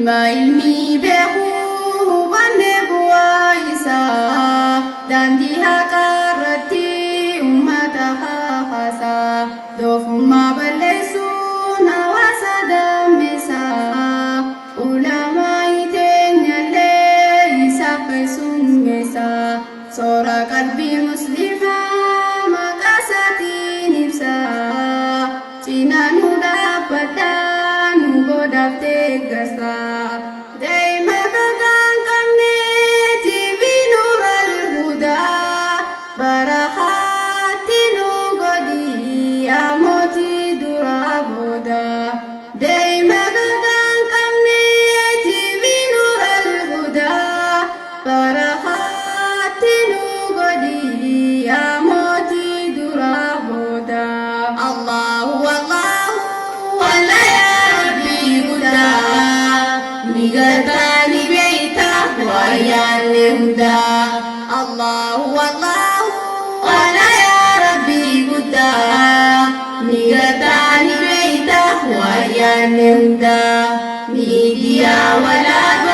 Ilma ilmii beeku hubanne bu'aa isaa, daandii haqaa irratti ummata kakasa. Doofummaa balleessuun hawaasa dammisa. Ulamaa'ii teenyallee isaaf keessummeessa. Soora qalbii muslimaa maqaa isaatiin ibsa. Cinaa nu dhaabbadhaa nu godhaaf deeggarsa. Deema kakaan qabne TV Nuural Hudaa barakaatti nu godhi yaa mootii duraa booda. Deema kakaan qabne TV Nuural Hudaa barakaatti nu godhi yaa mootii duraa booda. Allahu Allahu walla yaa Rabbii guddaa ni gartaa ni beeyta waan yaanne hundaa. Allahu Allahu walla yaa Rabbii guddaa ni gartaa ni beeyta waan yaanne hundaa. Miidiyaa walaabaa.